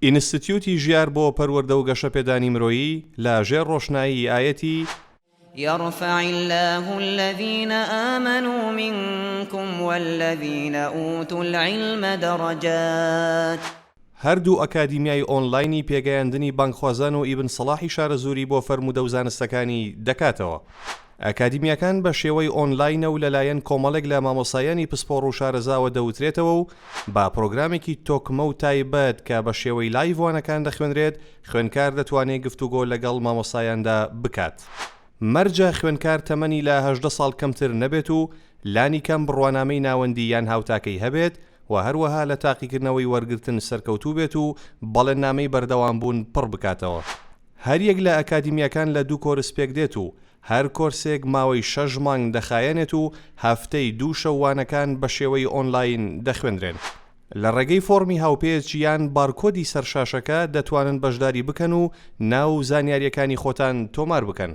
ئینستتیوتی ژیار بۆ پەروەردە و گەشەپێدانی مرۆیی لە ژێر ڕۆشنایی ئایەتی، یرفع اللە الذین آمنوا منکم والذین اوتوا العلم درجات. هەردوو ئەکادیمیای ئۆنلاینی پێگەیاندنی بانگخوازان و ئیبن سەڵاحی شارەزووری بۆ فەرموودە و زانستەکانی دەکاتەوە. ئەکادیمیاکان بە شێوەی ئۆنلاینە و لەلایەن کۆمەڵێک لە مامۆستایانی پسپۆڕ و شارەزاوە دەوترێتەوە و بە پرۆگرامێکی تۆکمە و تایبەت کە بە شێوەی live وانەکان دەخوێنرێت، خوێندکار دەتوانێ گفتوگۆ لەگەڵ مامۆستایاندا بکات. مەرجە خوێندکار تەمەنی لە 18 ساڵ کەمتر نەبێت و لانی کەم بڕوانامەی ناوەندی یان هاوتاکەی هەبێت و هەروەها لە تاقیکردنەوەی وەرگرتن سەرکەوتوو بێت و بەڵێننامەی بەردەوامبوون پڕ بکاتەوە. هەریەک لە ئەکادیمیاکان لە دوو کۆرس پێکدێت و هەر کۆرسێک ماوەی شەش مانگ دەخایەنێت و هەفتەی دوو شەو وانەکان بە شێوەی ئۆنلاین دەخوێندرێن. لە ڕێگەی فۆڕمی هاوپێچ یان بارکۆدی سەر شاشەکە دەتوانن بەشداری بکەن و ناو و زانیارییەکانی خۆتان تۆمار بکەن.